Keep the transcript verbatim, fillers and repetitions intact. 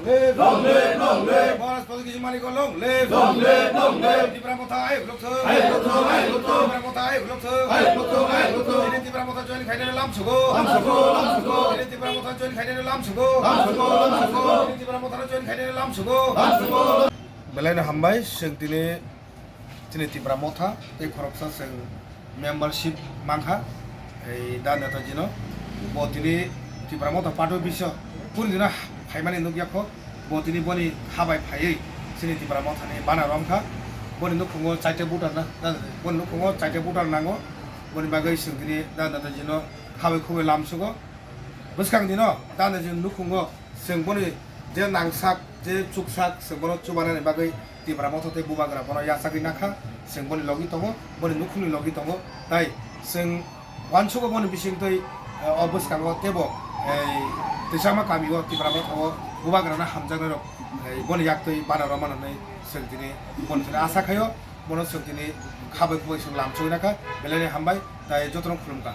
Long live, long live. Maharaj Pradyut Kishore Manik long live. Long live, long live. Tipra Motha ayuk lok thung. Ayuk lok thung, ayuk lok thung. Tipra Motha ayuk lok thung. Ayuk lok thung, ayuk lok thung. Tini Tipra Motha join khainani lam sugo. Lam sugo, lam sugo. Tini Tipra Motha join khainani lam sugo. Lam sugo, lam sugo. Tini Tipra Motha join khainani lam sugo. Lam sugo, lam sugo. Belai no hambai, chwng tini chini Tipra Motha tei khoroksa chwng membership mankha, ei da Netaji no. Bo tini Tipra Motha party office o puri dino phaimani nukya kho. Bo tini boni habai phaiwi chini Tipra Motha ni bana romkha. Boni nukhungo chaita voter na, boni nukhungo chaita voter nango. Boni bagwi chwng tini da Netaji no habai khubai lamsugo. Bwskang dino da Netaji nukhungo chwng boni je nangsak, je chuksak, chwng bono chubanani bagwi Tipra Motha tei Bubagra bono yachagwi nakha, chwng boni logi tongo, boni nukhungni logi tongo, tai chwng uansugo boni bisingtwi, eh, o bwskango teibo, eh, Tisama kamio Tipra Motha o Bubagrano hamjaknairok, eh, boni yaktwi bana romano hinwi chwng tini boni thani asa khaio, bono chwng tini khabai khubai chwng lamsogwi nakha, belai ni hambai, tai jotono khulumkha.